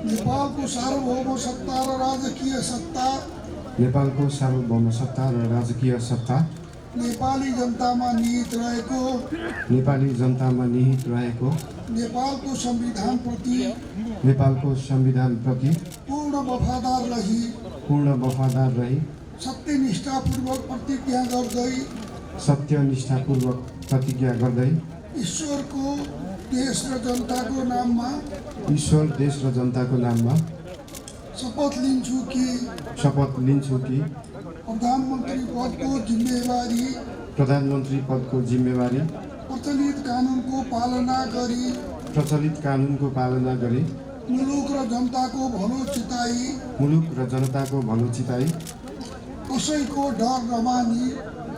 नेपालको सार्वभौम सत्ता र राजकीय सत्ता नेपालको सार्वभौम सत्ता र राजकीय सत्ता नेपाली जनतामा निहित रहेको नेपालको संविधानप्रति पूर्ण वफादार रही सत्यनिष्ठापूर्वक प्रतिज्ञा गर्दै ईश्वर, देश र जनताको नाममा शपथ लिन्छु कि प्रधानमन्त्री पदको जिम्मेवारी प्रचलित कानुनको पालना गरी मुलुक र जनताको भलो चिताई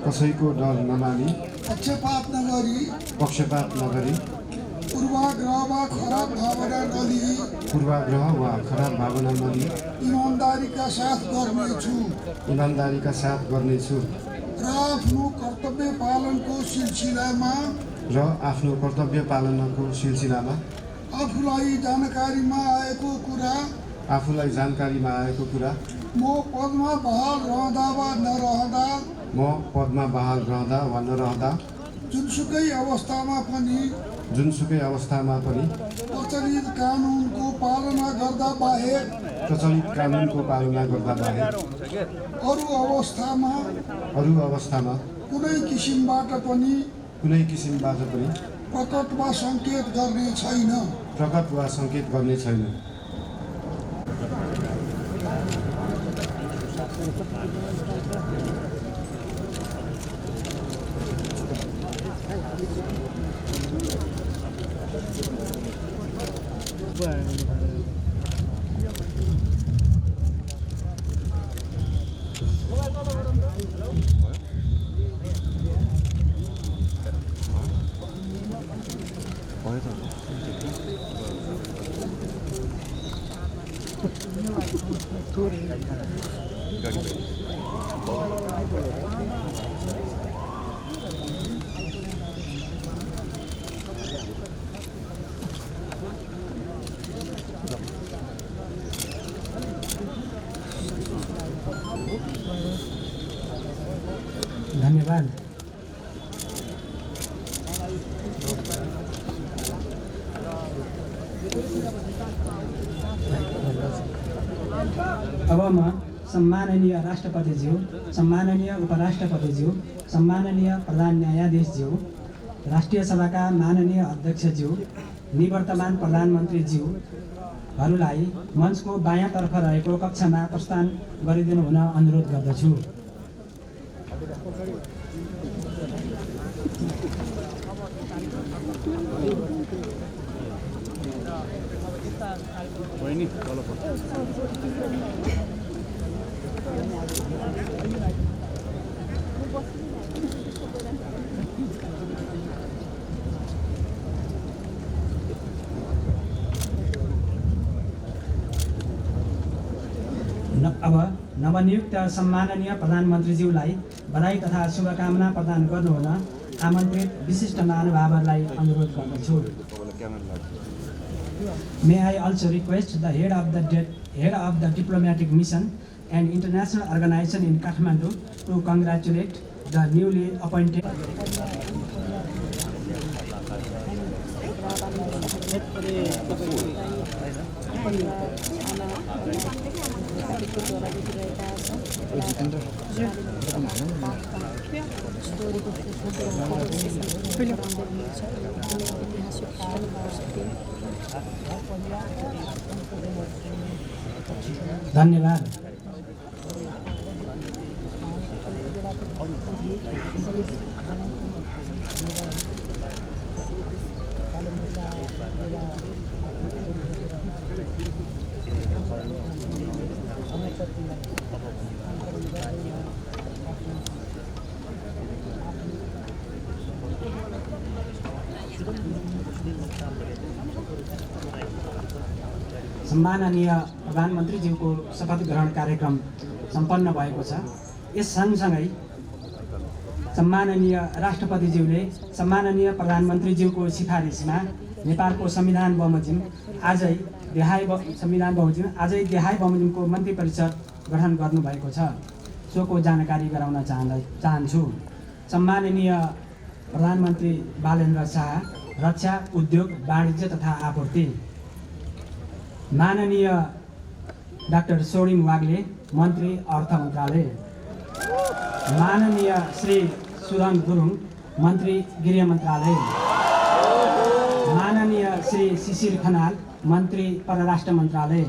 कसैको डर नमानी पक्षपात नगरी पूर्वाग्रह वा खराब भावना नलिई ईमानदारीका साथ गर्नेछु र आफ्नो कर्तव्य पालनको सिलसिलामा आफूलाई जानकारीमा आएको कुरा म पदमा बहाल रहँदा वा नरहँदा जुनसुकै अवस्थामा पनि प्रचलित कानुनको पालना गर्दा बाहेक अरू अवस्थामा कुनै किसिमबाट पनि प्रकट वा सङ्केत गर्ने छैन। धन्यवाद। अब म सम्माननीय राष्ट्रपतिज्यू, सम्माननीय उपराष्ट्रपतिज्यू, सम्माननीय प्रधान न्यायाधीशज्यू, राष्ट्रिय सभाका माननीय अध्यक्षज्यू, निवर्तमान प्रधानमन्त्रीज्यूहरूलाई मञ्चको बायाँतर्फ रहेको कक्षमा प्रस्थान गरिदिनु हुन अनुरोध गर्दछु। अब नवनियुक्त सम्माननीय प्रधानमन्त्रीज्यूलाई बधाई तथा शुभकामना प्रदान गर्नुहुन आमन्त्रित विशिष्ट महानुभावहरूलाई अनुरोध गर्दछु। May I also request the head of the diplomatic mission and international organization in Kathmandu to congratulate the newly appointed धन्यवाद। सम्माननीय प्रधानमन्त्रीज्यूको शपथ ग्रहण कार्यक्रम सम्पन्न भएको छ। यस सँगसँगै सम्माननीय राष्ट्रपतिज्यूले सम्माननीय प्रधानमन्त्रीज्यूको सिफारिसमा नेपालको संविधान बमोजिम आजै देहाय बमोजिमको मन्त्री परिषद गठन गर्नुभएको छ। सोको जानकारी गराउन चाहन्छु। सम्माननीय प्रधानमन्त्री बालेन्द्र शाह, रक्षा, उद्योग, वाणिज्य तथा आपूर्ति। माननीय डाक्टर सोडिम वाग्ले, मन्त्री, अर्थ मन्त्रालय। माननीय श्री सुदन गुरुङ, मन्त्री, गृह मन्त्रालय। माननीय श्री शिशिर खनाल, मन्त्री, परराष्ट्र मन्त्रालय।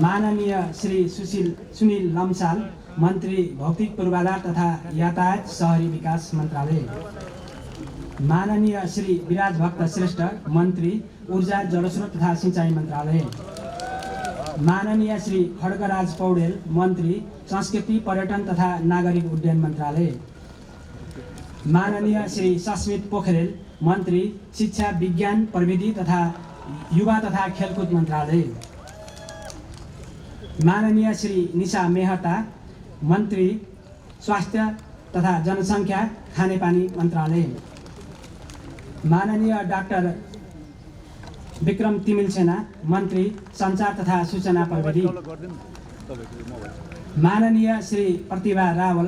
माननीय श्री सुनिल लम्साल, मन्त्री, भौतिक पूर्वाधार तथा यातायात शहरी विकास मन्त्रालय। माननीय श्री विराज भक्त श्रेष्ठ, मन्त्री, ऊर्जा, जलस्रोत तथा सिंचाई मन्त्रालय। माननीय श्री खड्गराज पौडेल, मन्त्री, संस्कृति, पर्यटन तथा नागरिक उड्डयन मन्त्रालय। माननीय श्री सस्मित पोखरेल, मन्त्री, शिक्षा, विज्ञान, प्रविधि तथा युवा तथा खेलकुद मन्त्रालय। माननीय श्री निशा मेहता, मन्त्री, स्वास्थ्य तथा जनसङ्ख्या, खानेपानी मन्त्रालय। माननीय डाक्टर विक्रम तिमिलसेना, मन्त्री, सञ्चार तथा सूचना प्रविधि। माननीय श्री प्रतिभा रावल,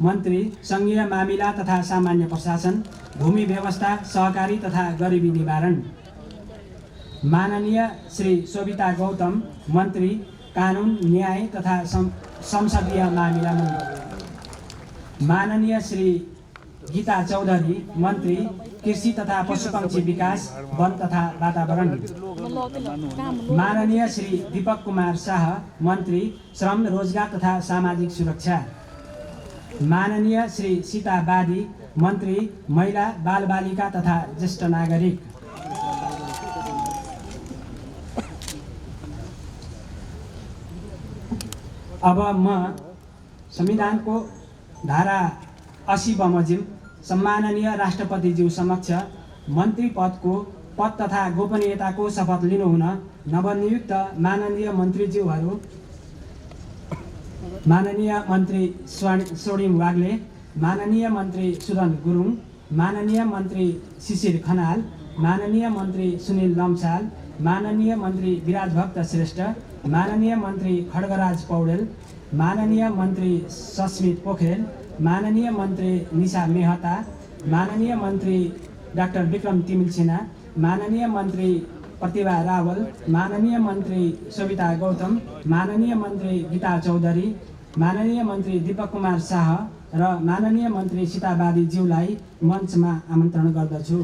मन्त्री, सङ्घीय मामिला तथा सामान्य प्रशासन, भूमि व्यवस्था, सहकारी तथा गरिबी निवारण। माननीय श्री शोभिता गौतम, मन्त्री, कानुन, न्याय तथा संसदीय मामिला मन्त्री। माननीय श्री गीता चौधरी, मन्त्री, कृषि तथा पशुपक्षी विकास, वन तथा वातावरण। माननीय श्री दीपक कुमार शाह, मन्त्री, श्रम, रोजगार तथा सामाजिक सुरक्षा। माननीय श्री सीता बादी, मन्त्री, महिला, बालबालिका तथा ज्येष्ठ नागरिक। अब म संविधानको धारा 80 बमोजिम सम्माननीय राष्ट्रपतिज्यू समक्ष मन्त्री पद तथा गोपनीयताको शपथ लिनुहुन नवनियुक्त माननीय मन्त्रीज्यूहरू माननीय मन्त्री सोडिम वाग्ले, माननीय मन्त्री सुदन गुरुङ, माननीय मन्त्री शिशिर खनाल, माननीय मन्त्री सुनिल लम्साल, माननीय मन्त्री विराज भक्त श्रेष्ठ, माननीय मन्त्री खड्गराज पौडेल, माननीय मन्त्री सस्मित पोखरेल, माननीय मन्त्री निशा मेहता, माननीय मन्त्री डाक्टर विक्रम तिमिलसेना, माननीय मन्त्री प्रतिभा रावल, माननीय मन्त्री शोभिता गौतम, माननीय मन्त्री गीता चौधरी, माननीय मन्त्री दीपक कुमार शाह र माननीय मन्त्री सीताबादी ज्यूलाई मञ्चमा आमन्त्रण गर्दछु।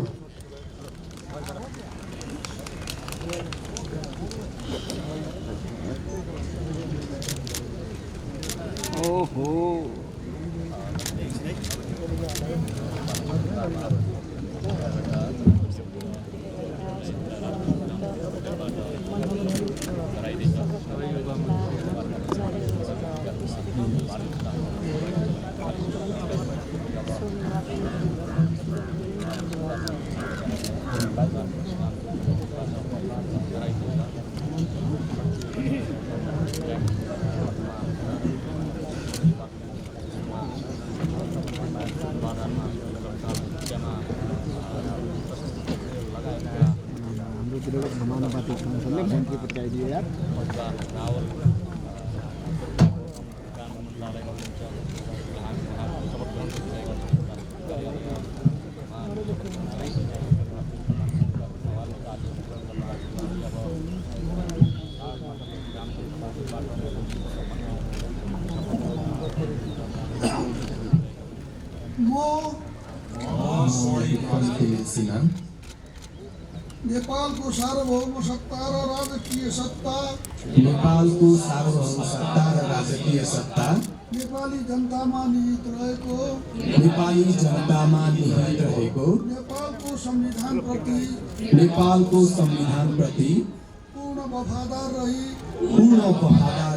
समानुपातिक संसदले मन्त्री पठाइदियो यार। नेपालको सार्वभौम सत्ता र राजकीय सत्ता, नेपालको सार्वभौम सत्ता र राजकीय सत्ता नेपाली जनतामा निहित रहेको, नेपाली जनतामा निहित रहेको, नेपालको संविधानप्रति पूर्ण वफादार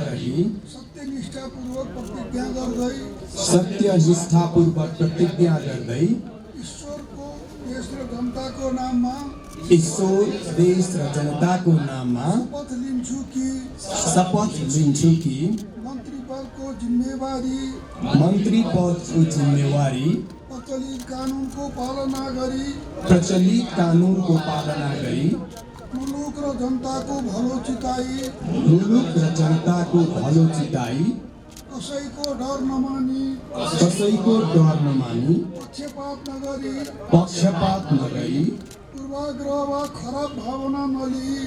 रही सत्यनिष्ठापूर्वक प्रतिज्ञा गर्दै ईश्वरको, देश र जनताको नाममा ईश्वर देश र जनताको नाममा शपथ लिन्छु कि मन्त्री पदको जिम्मेवारी प्रचलित कानुनको पालना गरी मुलुक र जनताको भलो चिताई कसैको डर नमानी पक्षपात नगरी पूर्वाग्रह वा खराब भावना नलिई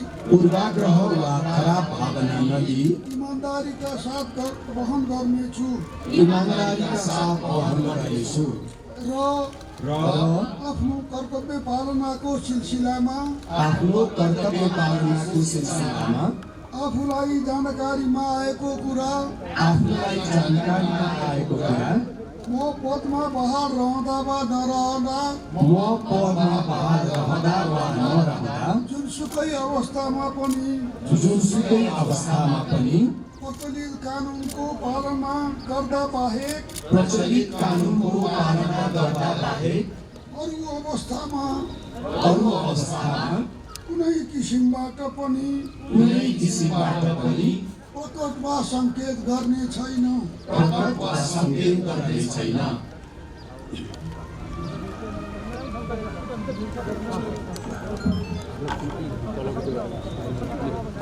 इमानदारीका साथ वहन गर्नेछु र आफ्नो कर्तव्य पालनाको सिलसिलामा आफूलाई जानकारीमा आएको कुरा म पदमा बहाल रहँदा वा नरहँदा जुनसुकै अवस्थामा पनि प्रचलित कानुनको पालना गर्दा बाहेक अरू अवस्थामा कुनै किसिमबाट पनि प्रकट वा सङ्केत गर्ने छैन।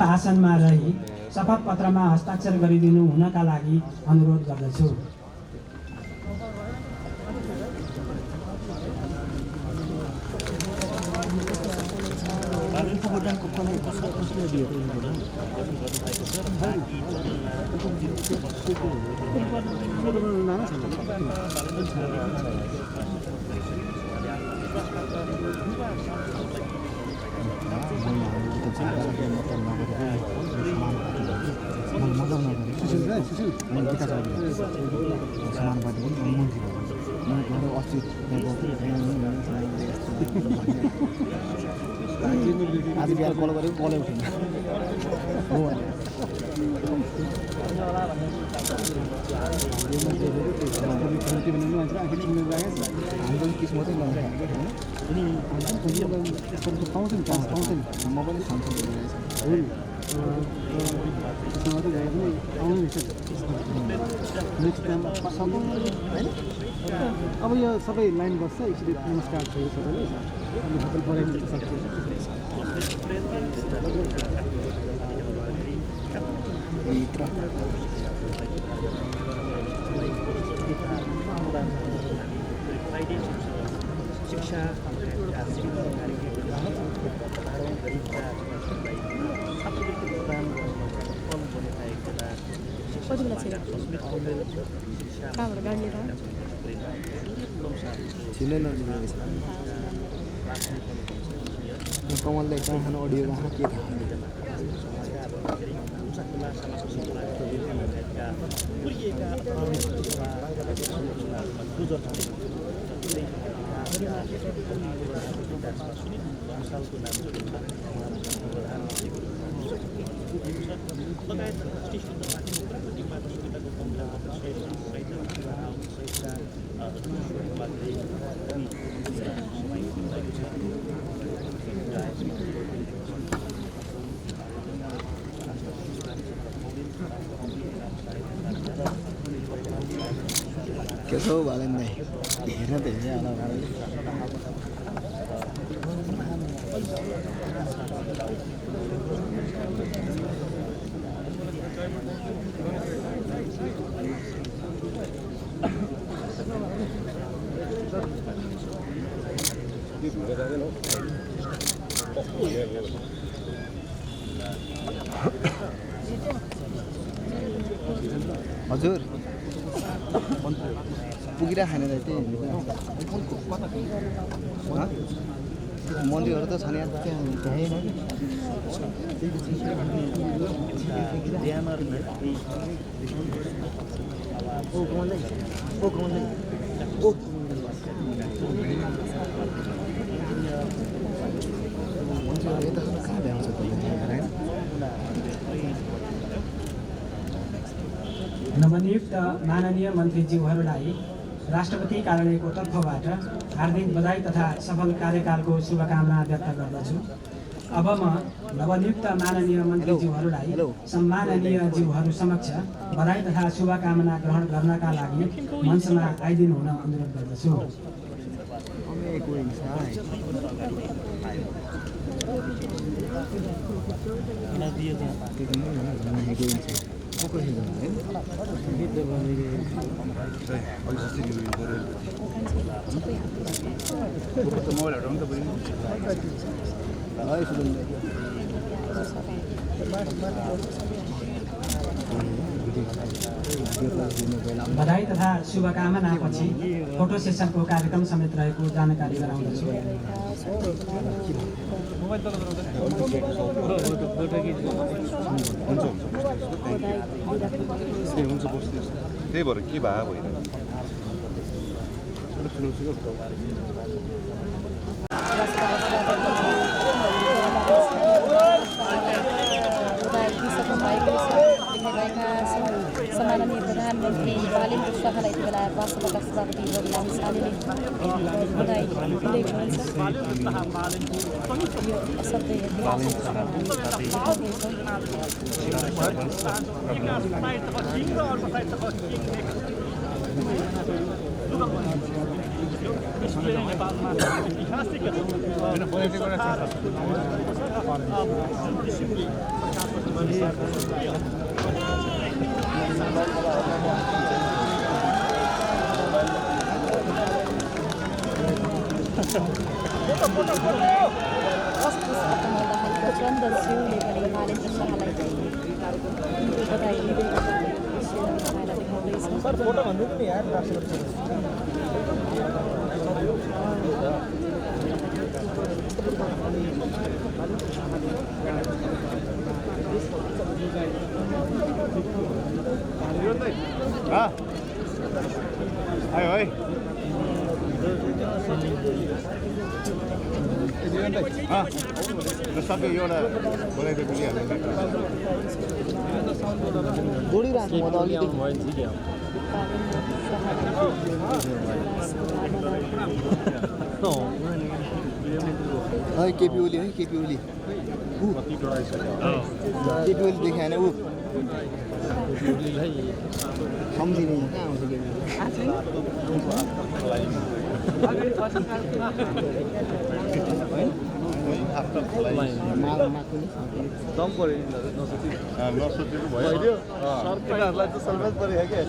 आसनमा रही शपथ पत्रमा हस्ताक्षर गरिदिनु हुनका लागि अनुरोध गर्दछु। आज बिहार कल गरेको कलै उठेन हो पाउँछ नि म पनि खान्छु अब यो सबै लाइन बस्छ एकचोटि नमस्कार छ सबैले होटल बनाइदिनु सक्छ शिक्षा कमलले कहाँ अडियो कहाँ के के छ भालेन दाइ हेर्न त हेर्ने होला हजुर पुगिरा खाने त्यही मन्दिरहरू त छ नि कहाँ भ्याउँछ नवनियुक्त माननीय मन्त्रीज्यूहरूलाई राष्ट्रपति कार्यालयको तर्फबाट हार्दिक बधाई तथा सफल कार्यकालको शुभकामना व्यक्त गर्दछु। अब म नवनियुक्त माननीय मन्त्रीज्यूहरूलाई सम्माननीय ज्यूहरू समक्ष बधाई तथा शुभकामना ग्रहण गर्नका लागि मञ्चमा आइदिनु हुन अनुरोध गर्दछु। बधाई तथा शुभकामनापछि फोटो सेसनको कार्यक्रम समेत रहेको जानकारी गराउँदछु। त्यही भएर के भए होइन सम्माननीय प्रधानमन्त्री बालेन्द्र शाहलाई यति बेला राष्ट्रपति सभापति रघुराम शाहले बधाई दिँदै हुनुहुन्छ। यो असाध्यै प्रचण्ड ज्यूले पनि बालेन्द्र शाहलाई बधाई दिँदै सबै एउटा बोलाइदियो बुझिहाल्नु केपी ओली है केपी ओली केपी ओली देखाएन ऊ सम्झिने कहाँ आउँछ दम पऱ्यो नसोचेको भयो सरकारहरूलाई त सर्भेस पऱ्यो क्या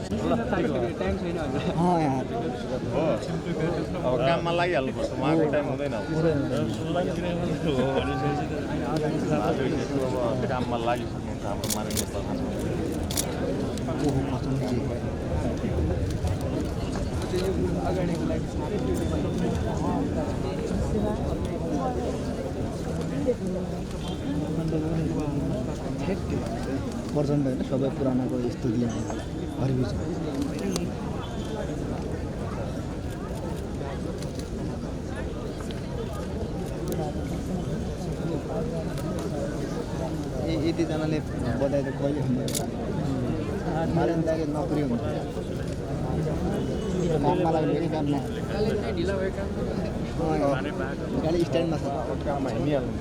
अब काममा लागिहाल्नुपर्छ उहाँको टाइम हुँदैन अब काममा लागिसक्नुहुन्छ हाम्रो माननीय प्रचण्ड होइन सबै पुरानाको यस्तो दिन हरिबुझ यतिजनाले बधाई त कहिले हुन्छ मारेन्दाको नोकरी हुन्छ काममा लाग्ने फेरि काममा गाडी स्ट्यान्डमा छ काममा हिँडिहाल्नु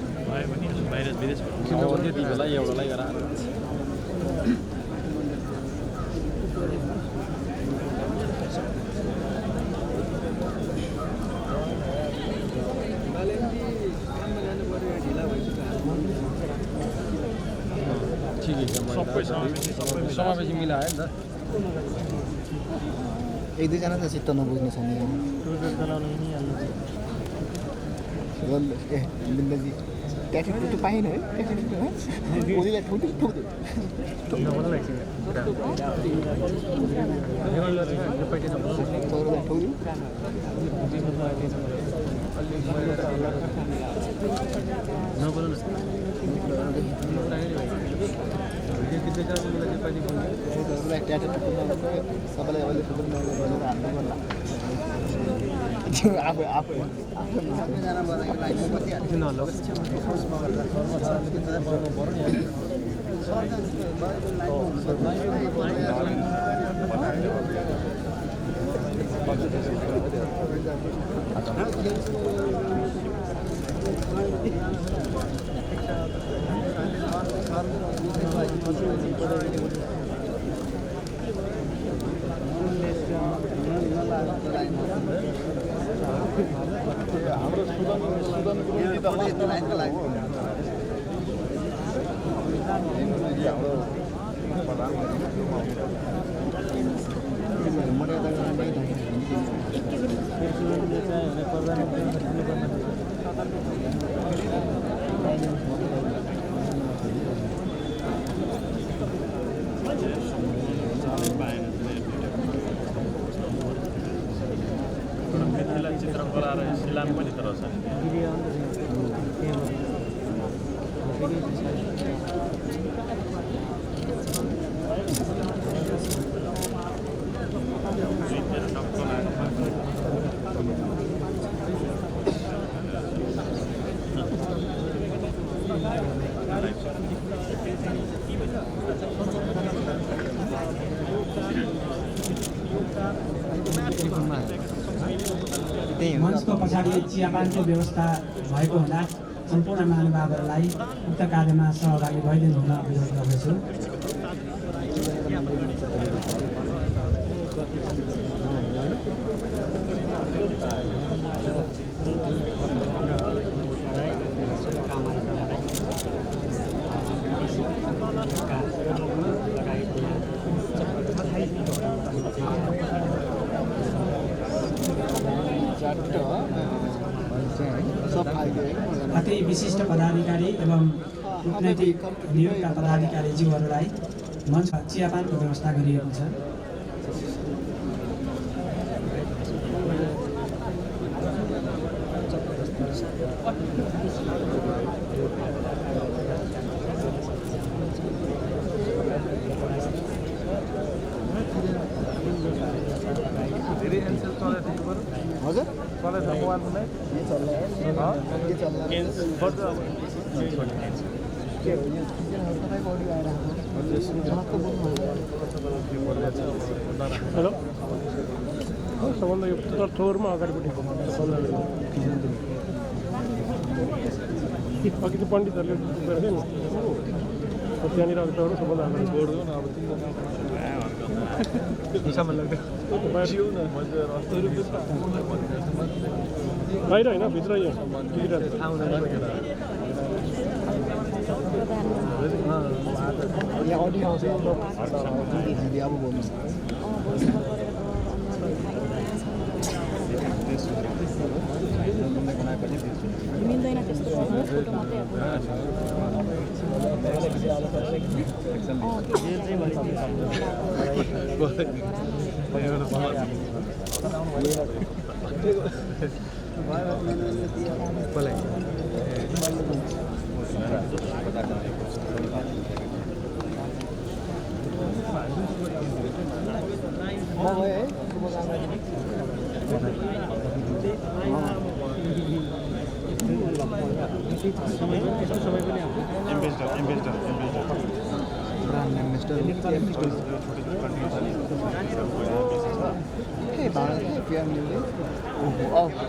समावेशी मिलायो नि त एक दुईजना त चित्त नबुझ्ने छ नि ए बिन्दजी ट्याक्सी टुटु पाएन है ट्याक्सी टुटु ओलीलाई ठुक्दियो सबैलाई अहिले आफू आफू सबैजना बनाएको हाम्रो सुदनको लाइनको लागि चित्रकला र सिलाम पनि तर छ मञ्चको पछाडि चियापानको व्यवस्था भएको हुँदा सम्पूर्ण महानुभावहरूलाई उक्त कार्यमा सहभागी भइदिनु हुन अनुरोध गर्दछु। अति विशिष्ट पदाधिकारी एवं कूटनैतिक नियोगका पदाधिकारीज्यूहरूलाई मञ्च चियापानको व्यवस्था गरिएको छ। हजुर चले मोबाइल में ये चल रहा है ये चल रहा है के हो यो तपाईको अडियो आइरहेको हेलो सबभन्दा यो थोरमा अगाडिपट्टि अघि त पण्डितहरूले गरेको नि त्यहाँनिर अगाडि सबभन्दा अगाडि जोड्दो न अब बाहिर होइन भित्र यो यहाँ अडियो आउँछ अब बोल्नु मिल्दैन त्यस्तो गर्नु फोटो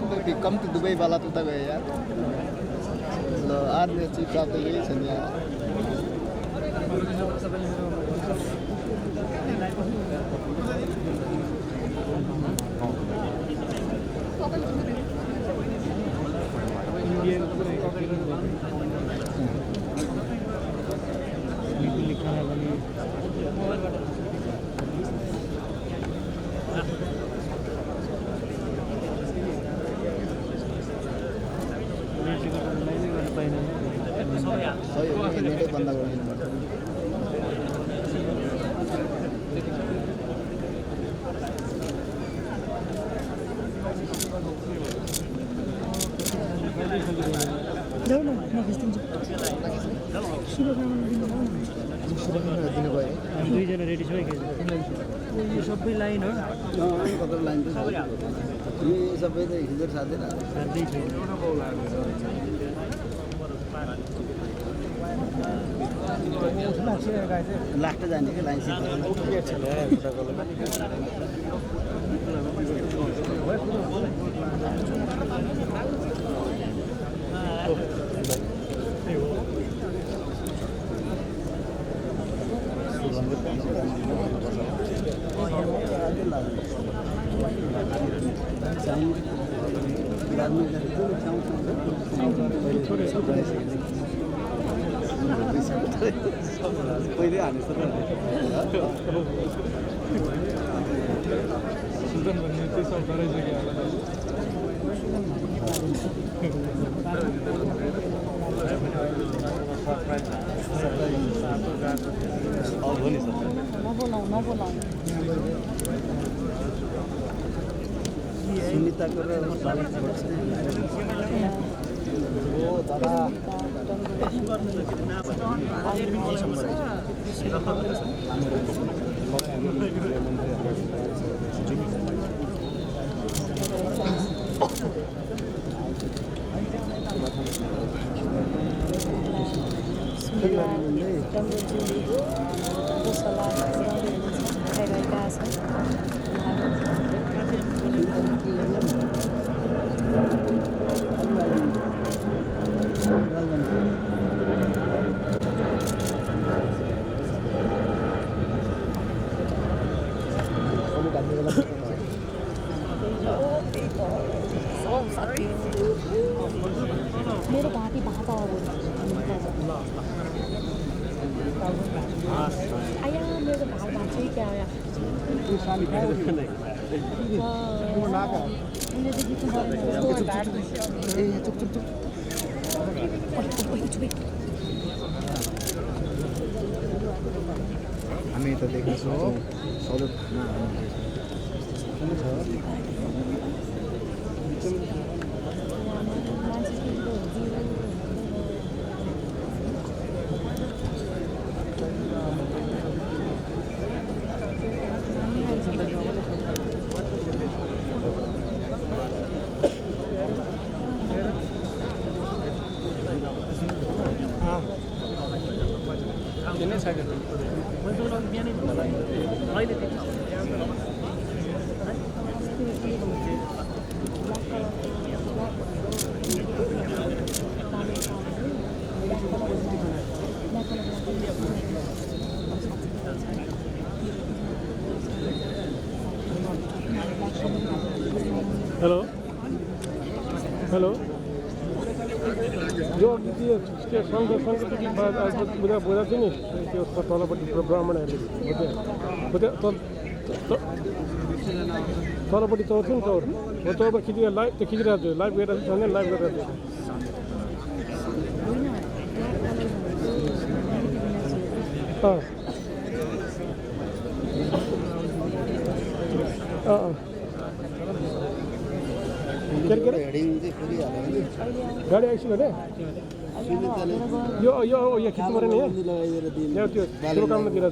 मात्रै कम तो दुबई वाला तो तक गए यार लो आज ने चीज प्राप्त यही छ नि यार नेटै बन्द गरिदिनु पर्छ दुईजना रेडी छ यो सबै लाइन हो कत्रो लाइन त यो सबै त हिजो साथै लास्ट जाने कि लाइन पहिले हानेछ त सुल्तान भन्ने चाहिँ सब डराइसक्यो होला नबोलाऊ सुनिताको र दादा मेरो घाँटी भाता हो आया मेरो भात चाहिँ क्या आया हामी त देख्न सक्छौँ सबै हेलो हेलो यो त्यो सङ्गीत बुझा थियो नि त्यो तलपट्टि ब्राह्मणहरूले तलपट्टि चौर थियो नि चौर हो चौरमा खिचेर लाइभ त्यो खिचिरहेको थियो लाइभ गरेर छ भने लाइभ गरेर थियो गाडी आइसक्यो भने यो खिच्नु पऱ्यो नि यहाँ त्यो शुभकामनातिर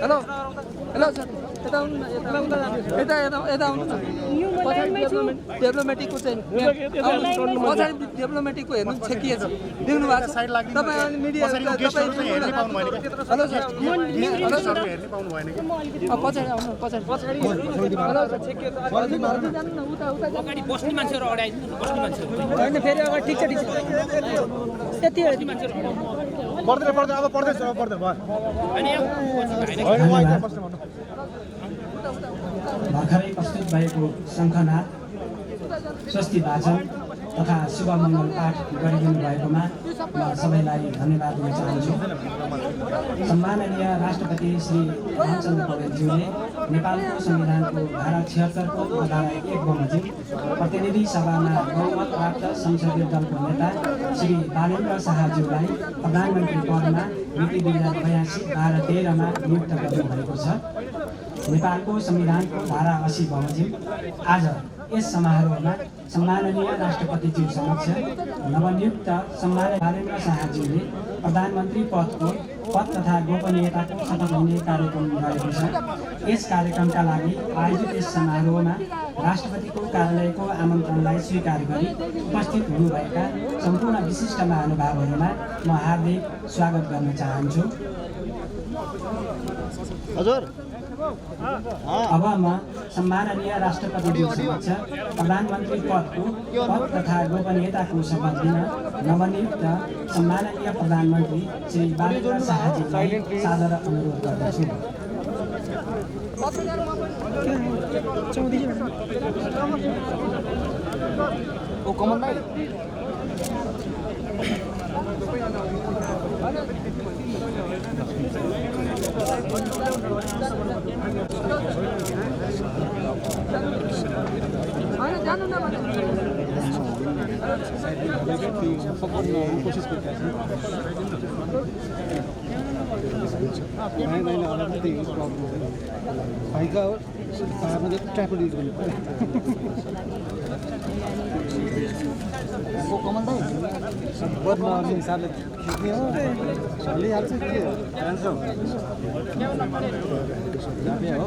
हेलो हेलो सर यता आउनु न यता आउनु न डेभलोमेटिकको चाहिँ पछाडि डेभलोमेटिकको हेर्नु छेकिएछ देख्नु भएको छ तपाईँ मिडिया हेलो सर पछाडि आउनु पछाडि हेलो सर छेकिएछ जानु न उता अगाडि बस्ने मान्छेहरु अगाडि आइदिनु बस्ने मान्छेहरु हैन फेरि अगाडि ठिक छ यति हो पर्दैन अब पर्दैछ अब पर्दैन भयो भर्खरै प्रस्तुत भएको शङ्खनाद स्वस्ति भाषण तथा शुभमङ्गल पाठ गरिदिनु भएकोमा म सबैलाई धन्यवाद दिन चाहन्छु। सम्माननीय राष्ट्रपति श्री रामचन्द्र पौडेलज्यूले नेपालको संविधानको धारा 76 को धारा 1 बमोजिम प्रतिनिधि सभामा बहुमत प्राप्त संसदीय दलको नेता श्री बालेन्द्र शाहज्यूलाई प्रधानमन्त्री पदमा मिति 2082 मा नियुक्त गर्नुभएको छ। नेपालको संविधानको धारा 80 बमोजिम आज यस समारोहमा सम्माननीय राष्ट्रपतिज्यू समक्ष नवनियुक्त सम्माननीय बालेन्द्र शाहज्यूले प्रधानमन्त्री पद तथा गोपनीयताको शपथ लिने कार्यक्रम रहेको छ। यस कार्यक्रमका लागि आयोजित यस समारोहमा राष्ट्रपतिको कार्यालयको आमन्त्रणलाई स्वीकार गरी उपस्थित हुनुभएका सम्पूर्ण विशिष्ट महानुभावहरूमा म हार्दिक स्वागत गर्न चाहन्छु। हजुर अब म सम्माननीय राष्ट्रपतिज्यू समक्ष प्रधानमन्त्री पद तथा गोपनीयताको शपथ लिन नवनियुक्त सम्माननीय प्रधानमन्त्री श्री बालेन्द्र शाहजीलाई सादर अनुरोध गर्दछु। जानु न कोसिस भाइका ट्राइपल युज गर्नु पर्ने हिसाबले खिच्ने हो हालिहाल्छ के हो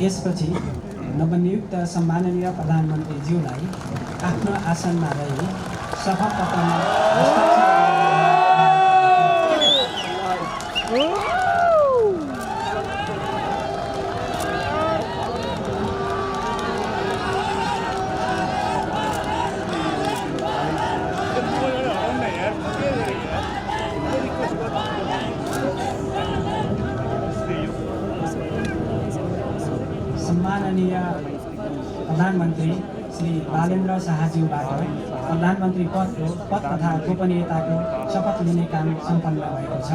यसपछि नवनियुक्त सम्माननीय प्रधानमन्त्रीज्यूलाई आफ्नो आसनमा रही शपथ पत्रमा सम्माननीय प्रधानमन्त्री श्री बालेन्द्र शाहज्यूबाट प्रधानमन्त्री पद तथा गोपनीयताको शपथ लिने काम सम्पन्न भएको छ।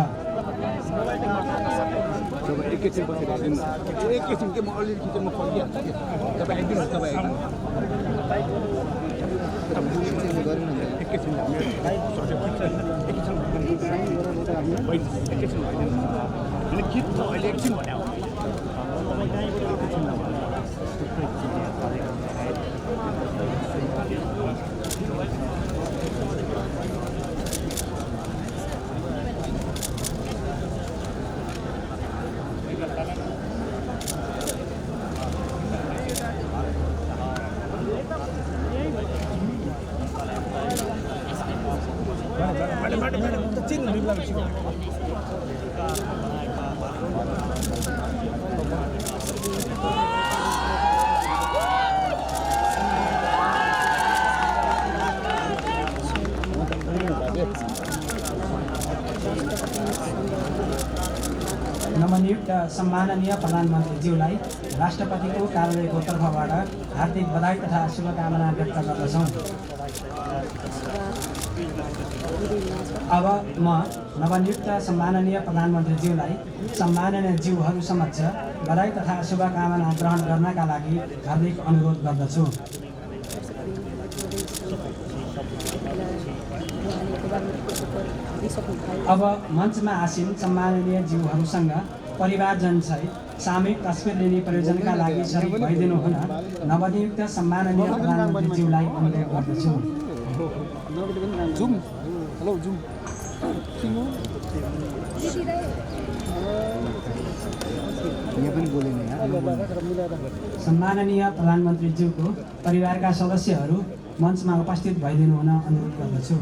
नवनियुक्त नवनियुक्त सम्माननीय प्रधानमन्त्रीज्यूलाई राष्ट्रपतिको कार्यालयको तर्फबाट हार्दिक बधाई तथा शुभकामना व्यक्त गर्दछौँ। अब म नवनियुक्त सम्माननीय प्रधानमन्त्रीज्यूलाई सम्माननीय ज्यूहरू समक्ष बधाई तथा शुभकामना ग्रहण गर्नका लागि हार्दिक अनुरोध गर्दछु। अब मञ्चमा आसीन सम्माननीय ज्यूहरूसँग परिवारजनसहित सामूहिक तस्बिर लिने प्रयोजनका लागि सरिक भइदिनु हुन नवनियुक्त सम्माननीय प्रधानमन्त्रीज्यूलाई अनुरोध गर्दछु। सम्माननीय प्रधानमन्त्रीज्यूको परिवारका सदस्यहरू मञ्चमा उपस्थित भइदिनु हुन अनुरोध गर्दछु।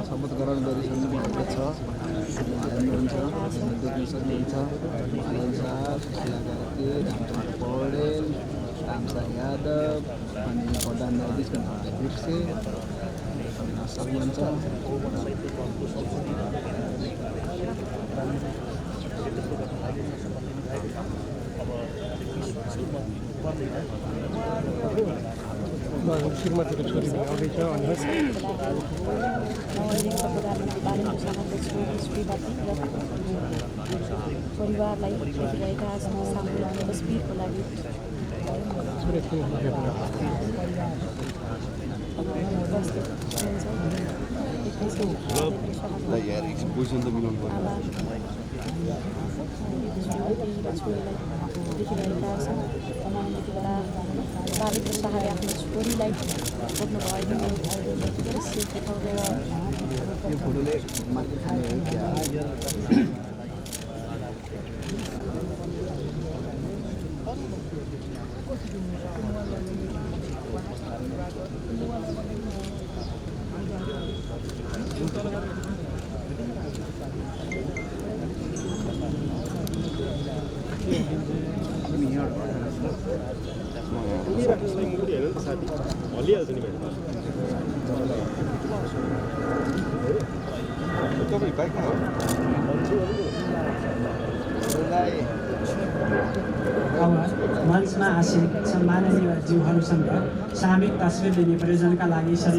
शपथ ग्रहण गरिसक्नु भएको छ। हुनुहुन्छ देख्न सक्नुहुन्छ सुशीला कार्की, रामचन्द्र पौडेल, रामसा यादव अनि प्रधान न्यायाधीश बिर्से सक्नुहुन्छ। श्रीमतीको छोरी आउँदैछ भन्नुहोस्। परिवारलाई भेटिरहेका सामूहिक तस्बिरको लागि देखिरहेका छन्। यति बेला बालिका शाहले आफ्नो छोरीलाई बोक्नु भयो। यो फोटोले माथि खाने हो क्या? हलिहाल्छ नि तपाईँ बाइकमा हो? अब मञ्चमा आसीन सम्माननीय ज्यूहरूसँग सामूहिक तस्बिर लिने प्रयोजनका लागि सरिक